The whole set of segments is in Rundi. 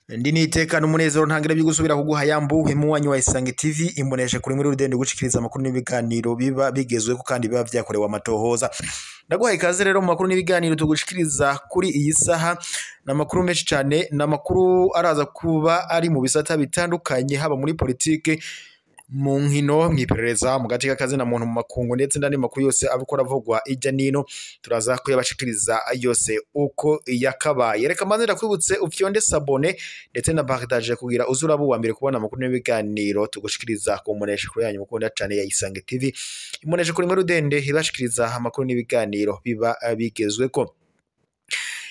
Ndi niteka n'umunezero ntangire byo gusubira kuguha yambuhe muwanyi wa Isange TV imbonesha kuri muri rudende gushikiriza amakuru n'ibiganiro biba bigezweho kandi biba vyakorewe amatohoza. Ndaguha ikaze rero mu makuru n'ibiganiro tugushikiriza kuri iyi saha na makuru menshi cyane, na makuru araza kuba ari mu bisata bitandukanye, haba muri politike, mu nkino, mw'iperereza, mu gace k'akazi na muntu, mu makungu, ndetse n'andi makuru yose abikora avugwa ijya nino turaza kuyabashikiriza yose uko yakabaye. Reka mbanze ndakwibutse ufyonde sabone ndetse na partage kugira uzuraba uwa mbere kubona amakuru n'ibiganiro tugushikiriza ku mbonesha kuri yanyu mukunda cyane ya Isange TV, imbonesha kuri muri rudende ibashikiriza amakuru n'ibiganiro biba bigezweko.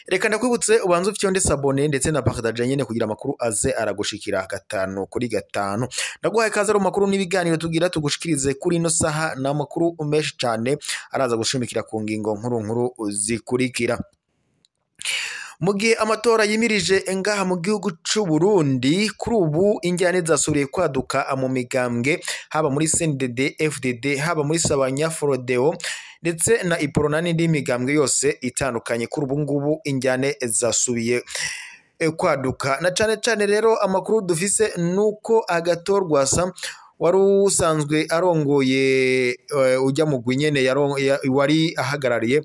Reka ndakwibutse ubanze ufyonde sabone ndetse na partage nyene kugira amakuru aze aragushikira 5 kuri 5. Ndaguhaye ikaze mu makuru n'ibiganiro tugira tugushikirize kuri ino saha, na makuru menshi cyane araza gushimikira ku ngingo nkuru nkuru zikurikira. Mu gihe amatora yimirije ngaha mu gihugu c'u Burundi, kuri ubu injyane zasubiriye kwaduka mu migambwe, haba muri CNDD FDD, haba muri Sabanya Frodeo ndetse na Iprona n'indi migambwe yose itandukanye. Kuri ubu ngubu injyane zasubiye kwaduka, na cane cane rero amakuru dufise nuko Agathon wari usanzwe arongoye ujya mu gwinyene wari ahagarariye,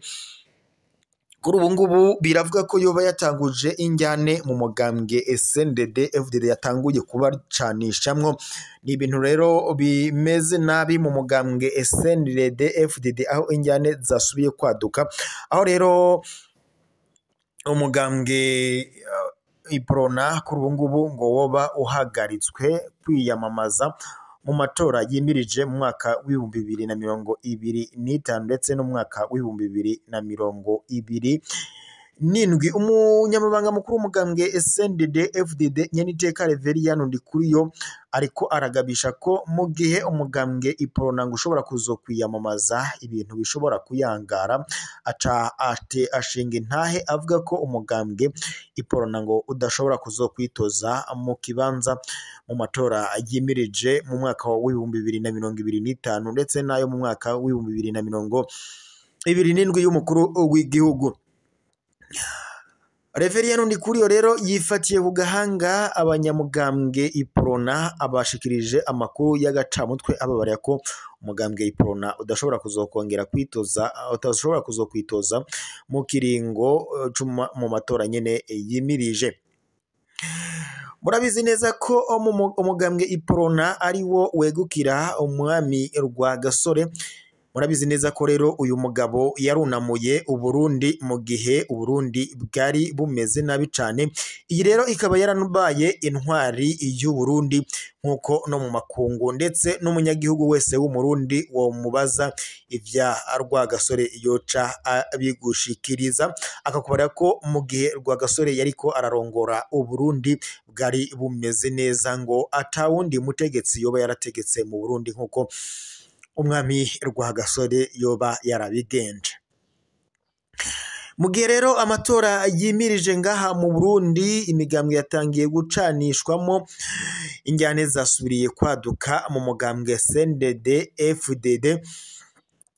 kuri ubu ngubu biravuga ko yoba yatanguje injyane mu mugambwe SNDD FDD, yatanguye kubacanishamwo. Ni ibintu rero bimeze nabi mu mugambwe SNDD FDD, aho injyane zasubiye kwaduka, aho rero umugambwe Iprona kuri ubu ngubu ngo woba uhagaritswe kwiyamamaza mu matora yimirije mu mwaka w'ibihumbi 2025 ndetse no mu mwaka w'ibihumbi 2027. Umunyamabanga mukuru w'umugambwe SNDD FDD Nyeniteka Reverien Ndikuriyo ariko aragabisha ko mu gihe umugambwe Iprona ngo ushobora kuzokwiyamamaza ibintu bishobora kuyangara, aca ate ashinga intahe avuga ko umugambwe Iprona ngo udashobora kuzokwitoza mu kibanza mu matora yimirije mu mwaka w'ibihumbi 2025 ndetse nayo mu mwaka w'ibihumbi 2027 y'umukuru w'igihugu. Reverien Ndikuriyo rero yifatiye ku gahanga abanyamugambwe Iprona, abashikirije amakuru y'agacamutwe ababarira ko umugambwe Iprona udashobora kuzokongera kwitoza, udashobora kuzokwitoza mu kiringo mu matora nyene yimirije. Murabizi neza ko umugambwe Iprona ari wo wegukira umwami Rwagasore. Murabizi neza ko rero uyu mugabo yarunamuye Uburundi mu gihe Uburundi bwari bumeze nabi cyane. Iyi rero ikaba yaranubaye intwari y'u Burundi nkuko no mu makungu ndetse n'umunyagihugu wese w'Umurundi wo mubaza ivya Rwagasore yoca abigushikiriza, akakubara ko mu gihe Rwagasore yariko ararongora Uburundi bwari bumeze neza, ngo atawundi mutegetsi yoba yarategetse mu Burundi nkuko umwami Rwagasore yoba yarabigenje. Mu gihe rero amatora yimirije ngaha mu Burundi, imigambwe yatangiye gucanishwamo, injyane zasubiriye kwaduka mu mugambwe SNDD FDD,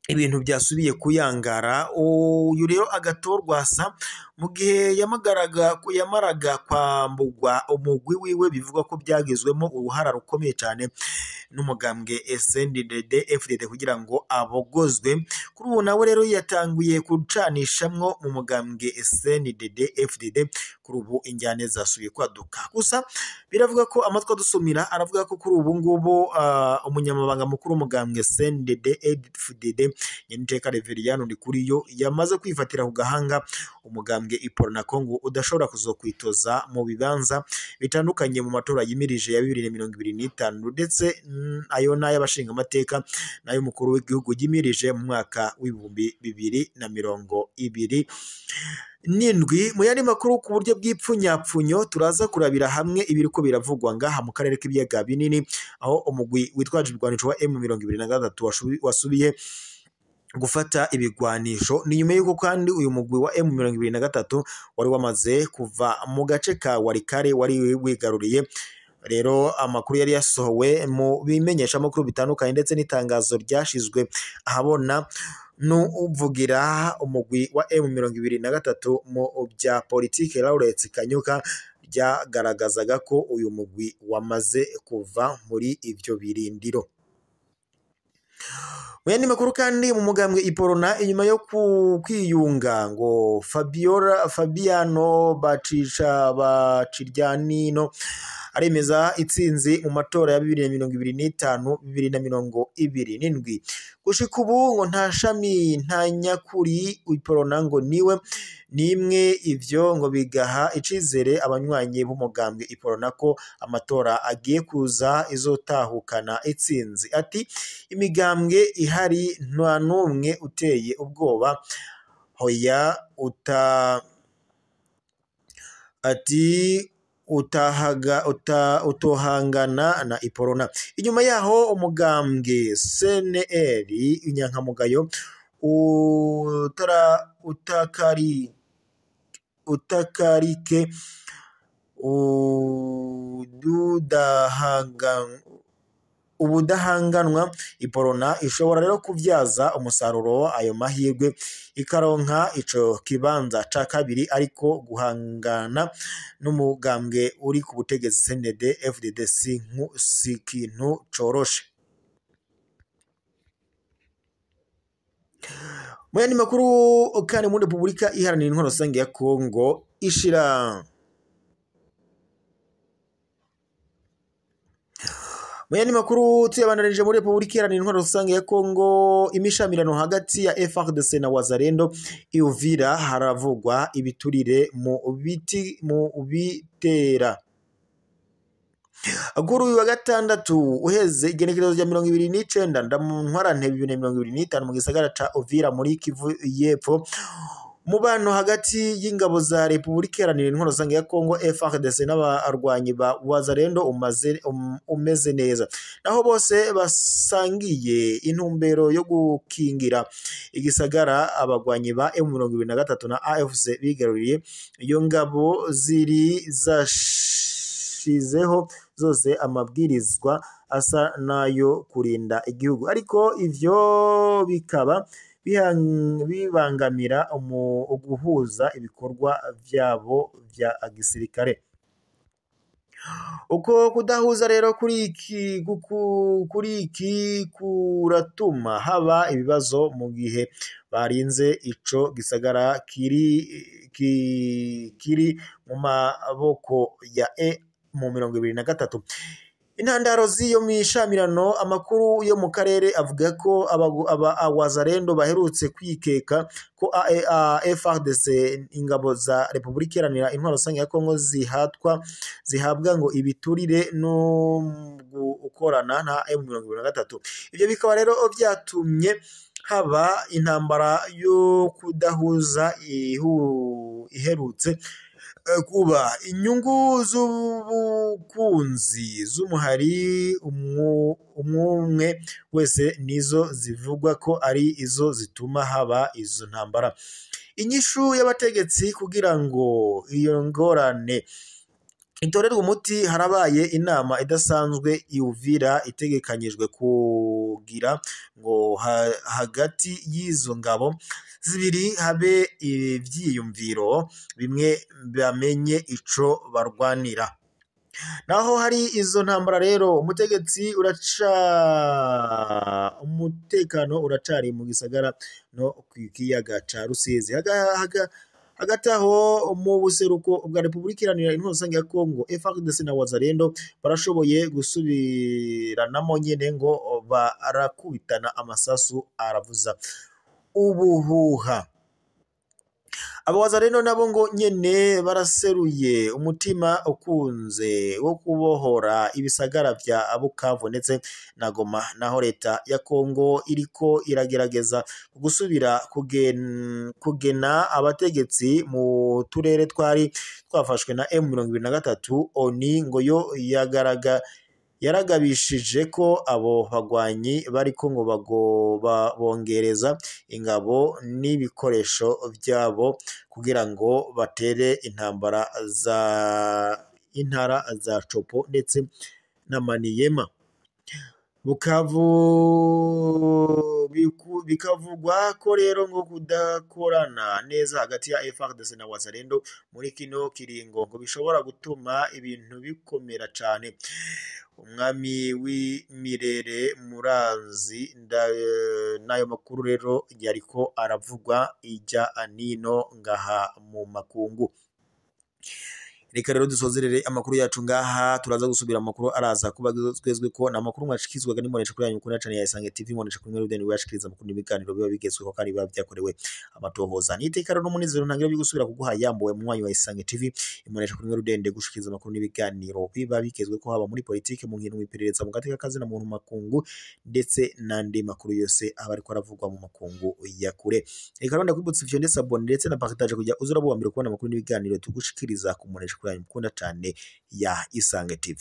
ibintu byasubiye kuyangara. Uyu rero Agathon Rwasa mu gihe yamaraga kwambugwa umugwi wiwe, bivugwa ko byagizwemo uruhara rukomeye cyane n'umugambwe SNDD FDD kugira ngo abogozwe, kuri ubu nawe rero yatanguye gucanishamwo mu mugambwe SNDD FDD. Kuri ubu injyane zasubiye kwaduka, gusa biravuga ko amatwi adusumira aravuga ko kuri ubu ngubu umunyamabanga mukuru w'umugambwe SNDD FDD Nyeniteka Reverien Ndikuriyo yamaze kwifatira ku gahanga umugambwe Iprona Kongo udashobora kuzokwitoza mu bibanza bitandukanye mu matora yimirije ya 2025 ndetse ayo n'ay'abashinga amateka nayo mukuru w'igihugu yimirije mu mwaka w'ibihumbi 2027. Mu yandi makuru ku buryo bw'ipfunyapfunyo turaza kurabira hamwe ibiriko biravugwa ngaha mu karere k'ibiyaga binini, aho umugwi witwaje ibigwanisho wa M23 wasubiye gufata ibigwanisho. Ni nyuma yuko kandi uyu mugwi wa M23 wari wamaze kuva mu gace ka Walikale wari wigaruriye Rero amakuru yari yasohowe mu bimenyesha amakuru bitandukanye ndetse n'itangazo ryashizwe ahabona n'uvugira umugwi wa M23 mu bya politike Lawrence Kanyuka, ryagaragazaga ko uyu mugwi wamaze kuva muri ivyo birindiro. Mu yandi makuru kandi, mu mugambwe Iporona, inyuma yo kwiyunga ngo Fabiola Fabiano Bacisha Baciryanino aremeza itsinzi mu matora ya 2025 2027. Gushika ubu ngo nta shami nta nyakuri Iporona ngo niwe nimwe, ivyo ngo bigaha icizere abanywanyi b'umugambwe Iporona ko amatora agiye kuza izotahukana itsinzi. Ati imigambwe ihari nta n'umwe uteye ubwoba, hoya uta ati utahaga utohangana na Iporona. Inyuma yaho umugambwe CNL inyankamugayo utara utakari utakarike ubudahanganwa Iporona ishobora rero kubyaza umusaruro ayo mahirwe ikaronka ico kibanza ca kabiri, ariko guhangana n'umugambwe uri ku butegetsi CNDD FDD si kintu coroshe. Mu yandi makuru kandi, muri Repubulika Iharanira Intwaro Rusange ya Kongo ishira Mu yandi makuru tuyabandanije muri Repubulika Iharanira Intwaro Rusange ya Kongo, imishamirano hagati ya FARDC na Wazalendo i Uvira haravugwa ibiturire mu biti mu bitera. Kuri uyu wa gatandatu uheze igenekerezo rya 29 ndamuntwarante 2025 mu gisagara ca Uvira muri Kivu y'Epfo, umubano hagati y'ingabo za Repubulika Iharanira Intwaro Rusange ya Kongo FARDC n'abarwanyi ba Wazalendo umeze neza, naho bose basangiye intumbero yo gukingira igisagara abagwanyi ba M23 na AFC bigaruriye. Iyo ngabo ziri zashizeho zose amabwirizwa asa nayo kurinda igihugu, ariko ivyo bikaba bibangamira uguhuza ibikorwa vyabo vya gisirikare. Uko kudahuza rero kuri iki kuratuma haba ibibazo mu gihe barinze ico gisagara kiri mu maboko ya M23. Intandaro z'iyo mishamirano, amakuru yo mu karere avuga ko aba Wazalendo baherutse kwikeka ko FARDC ingabo za Repubulika Iharanira Intwaro Rusange ya Kongo zihabwa ngo ibiturire no gukorana na M23. Ibyo bikaba rero byatumye haba intambara yo kudahuza iherutse kuba. Inyungu z'ubukunzi z'umuhari umwe wese nizo zivugwa ko ari izo zituma haba izo ntambara. Inyishu y'abategetsi kugira ngo iyo ngorane itorerwe umuti, harabaye inama idasanzwe i Uvira itegekanyijwe kugira ngo hagati y'izo ngabo zibiri habe ivyiyumviro bimwe bamenye ico barwanira. Naho hari izo ntambara rero, umutegetsi umutekano uracari mu gisagara no ku kiyaga ca Rusizi. Hagati aho mu buseruko bwa Repubulika Iharanira Intwaro Rusange ya Kongo, FARDC na Wazalendo barashoboye gusubiranamo nyene ngo barakubitana amasasu aravuza ubuhuha. Abo Wazalendo nabo ngo nyene baraseruye umutima ukunze wo kubohora ibisagara vya Bukavu ndetse na Goma, naho leta ya Kongo iriko iragerageza gusubira kugena abategetsi mu turere twari twafashwe na M23. ONU ngo yo yaragabishije ko abo bagwanyi bariko ngo bongereza ingabo n'ibikoresho byabo kugira ngo batere intambara za intara za Copo ndetse na Maniema. Bukavu bikavugwa ko rero ngo kudakorana neza hagati ya FARDC na Wazalendo muri kino kiringo ngo bishobora gutuma ibintu bikomera cane. Umwami w'imirere Muranzi n'ayo makuru rero yariko aravugwa ijya nino ngaha mu makungu. Reka rero dusozerere amakuru yacu ngaha, turaza gusubira amakuru araza kuba twezwe ko na makuru mwashikizwaga n'imbonesha kuri yanyu mukunda cane ya Isange TV, imbonesha kuri mwe rudeni washikiriza amakuru n'ibiganiro biba bigezweho kandi biba byakorewe amatohoza. Niteka rero n'umunezero ntangira byo gusubira kuguha yambuwe munywanyi wa Isange TV, imbonesha kuri mwe rudende gushikiriza amakuru n'ibiganiro biba bigezweho haba muri politike, mu nkino, mu iperereza, mu gateka kazi na muntu makungu, ndetse n'andi makuru yose aba ariko aravugwa mu makungu ya kure. Reka rero ndakwibutsa ivyo ndetse abone ndetse na partage kugira uze uraba uwa mbere kubona amakuru n'ibiganiro tugushikiriza ku mbonesha kuri yanyu mukunda cane ya Isange TV.